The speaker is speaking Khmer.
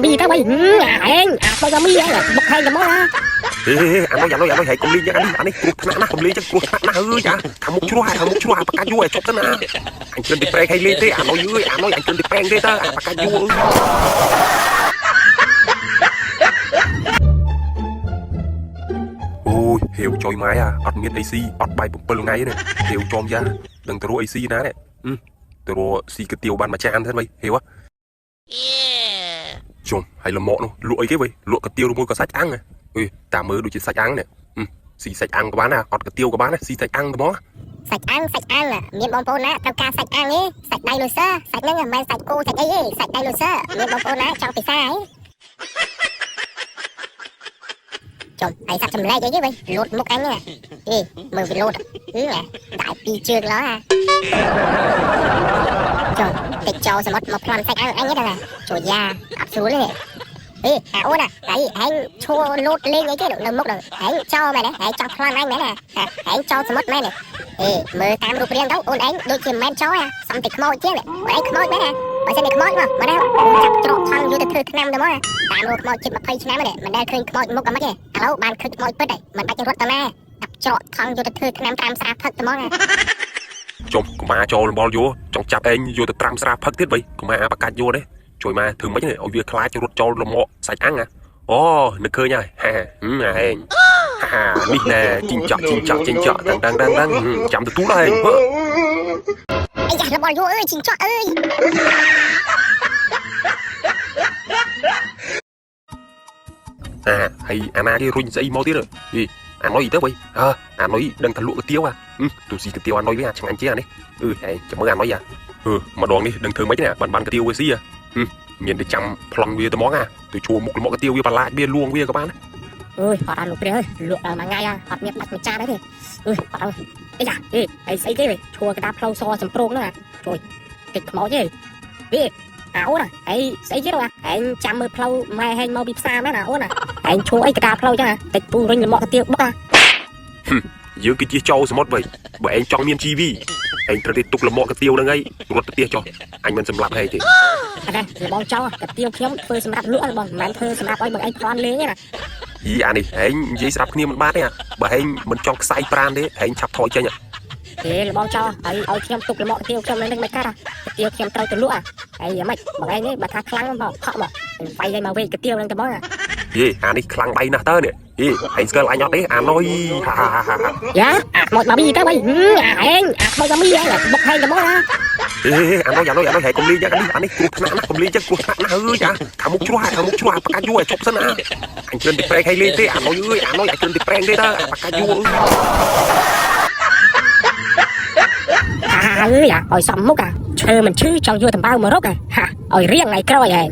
មីទៅវិញអាឯងអាខ្មោចមីឯងបុកហែងទៅមកណា ហេអានុយអានុយអានុយហែកុំលេងយ៉ាងអានេះអានេះគ្រោះថ្នាក់ណាស់កុំលេងចឹងគ្រោះថ្នាក់ណាស់អើយអាខាងមុខជ្រោះខាងមុខជ្រោះអាបកាយយូរឲ្យជប់ទៅណាអញគ្រិនទីប្រែងឲ្យលេងទេអានុយអើយអានុយអញគ្រិនទីប្រែងទេតើអាបកាយយូរអូយហេវចុយម៉ាយអាអត់មានអីស៊ីអត់បាយ7ថ្ងៃនេះហេវចំយ៉ាដឹងទៅរកអីស៊ីណានេះទៅរកស៊ីកាទៀវបានមួយចានទៅវិញហេវជុំហើយលមកនោះលក់អីគេវិញលក់កាទៀវឬមួយក៏សាច់អាំងអុយតាមមើលដូចជាសាច់អាំងនេះស៊ីសាច់អាំងក៏បានដែរអត់កាទៀវក៏បានដែរស៊ីសាច់អាំងទៅមក សាច់អាំងសាច់អាំងមានបងប្អូនណាត្រូវការសាច់អាំងទេសាច់ដៃលូស័រសាច់ហ្នឹងមិនមែនសាច់គោសាច់អីទេសាច់ដៃលូស័រមានបងប្អូនណាចង់ពិសាហ៎ចុំហើយសាច់ចម្លែកអីគេវិញលូតមុខអញហ្នឹងអេមើលវាលូតហឺដាក់ពីរជើងឡោះចុំតិចចោលសមុទ្រមកប្លន់សាច់អាំងអញហ្នឹងណាជួយយ៉ាអត់ស្រួលទេអេអាអូនអាហើយឯងឈួរលូតលេងអីគេនៅមុខហ្នឹងឯងចោលមែនទេឯងចង់ប្លន់អញមែនណាឯងចោលសមុទ្រមែនទេ អេមើលតាមរូបរាងទៅអូនឯងដូចជាមិនមែនចោលអាសំតែខ្មោចជាងអូនឯងខ្មោចមែនណាបើសិនជាខ្មោចមកមកណាចាប់ច្រកថងយកទៅធ្វើថ្នាំទៅមកតាមរកខ្មោចជិត20ឆ្នាំនេះមិនដែលឃើញខ្មោចមុខអាម៉េចទេឥឡូវបានឃើញខ្មោចពិតហើយមិនបាច់រត់ទៅណាចាប់ច្រកថងយកទៅធ្វើថ្នាំត្រាំស្រាផឹកទៅមកណា ជុំកុមារចូលលបលយោចង់ចាប់ឯងយកទៅត្រាំស្រាផឹកទៀតវិញកុមារបកាច់យោទេជួយមកធ្វើម៉េចនេះឲ្យវាខ្លាចរត់ចូលលមកសាច់អាំងអូនឹកឃើញហើយហាឯងហានេះណែជីងចក់ជីងចក់ជីងចក់តាំងតាំងតាំងតាំងចាំទទួលហើយ អាយ៉ាលបលយោអើយជីងចក់អើយ អាហើយអាណាគេរុញស្អីមកទៀតហីអានុយទៅវិញអើអានុយដឹងថាលក់កាទៀវអាទូស៊ីកាទៀវអានុយវិញអាឆ្ងាញ់ជាងអានេះអឺហែងចាំមើលអានុយអាអឺម្ដងនេះដឹងធ្វើម៉េចណាបានបានកាទៀវវាស៊ីមានតែចាំប្លង់វាទៅហ្មងអាទៅជួមុខលមកកាទៀវវាបន្លាចវាលួងវាក៏បាន អើយអត់ដល់លោកព្រះអើយលក់ដល់មួយថ្ងៃអត់មានដាច់មួយចានទេអើយអត់អើយអីយ៉ាអេអីស្អីគេវិញឈួរកដាផ្លូវសសំប្រូងហ្នឹងជួយតិចខ្មោចទេវាអាអូនអីស្អីគេនោះឯងចាំមើលផ្លូវម៉ែហែងមកពីផ្សារមែនអាអូនឯងឈួរអីកដាផ្លូវចឹងតិចពូរុញលមកកាទៀវបុកអា យើងគឺជាចោលសមុទ្រវិញបើឯងចង់មានជីវីឯងត្រូវតែទុកលមកកាទៀវហ្នឹងឯងរត់ទៅផ្ទះចុះអញមិនសម្លាប់ឯងទេ អរលបងចោលកាទៀវខ្ញុំធ្វើសម្រាប់លក់បងមិនមែនធ្វើសម្រាប់ឲ្យបងឯងប្លន់លេងទេណា យីអានេះឯងនិយាយស្រាប់គ្នាមិនបានទេបើឯងមិនចង់ខ្សែប្រានទេឯងឆាប់ថយចេញ ទេលបងចោលហើយឲ្យខ្ញុំទុកលមកទៀវខ្ញុំនៅនឹងមិនកាត់កាទៀវខ្ញុំត្រូវទៅលក់ហើយយ៉ាងម៉េចបងឯងនេះបើថាខ្លាំងមកផក់មកវាយឲ្យមកវិញកាទៀវនឹងទៅមក យេអានេះខ្លាំងដៃណាស់តើនេះយេឯងស្គាល់អញអត់ទេអានុយហាហាហា យ៉ាអាខ្មោចមកមីទៅវិញអាឯងអាខ្មោចមកមីឯងបុកហែងទៅមកណា ហេអានុយអានុយអានុយហែកុំលេងយ៉ាងអានេះអានេះគ្រោះថ្នាក់ណាស់កុំលេងចឹងគ្រោះថ្នាក់ណាស់អើយអាខាងមុខជ្រោះខាងមុខជ្រោះបកាច់យូរឲ្យជប់សិនណាអញគ្រិនទីប្រែងឲ្យលេងទេអានុយអើយអានុយអញគ្រិនទីប្រែងទេតើអាបកាច់យូរ ហាអើយឲ្យសំមុខអាឈើមិនឈឺចង់យកដំបៅមករកហាឲ្យរៀងថ្ងៃក្រោយឯង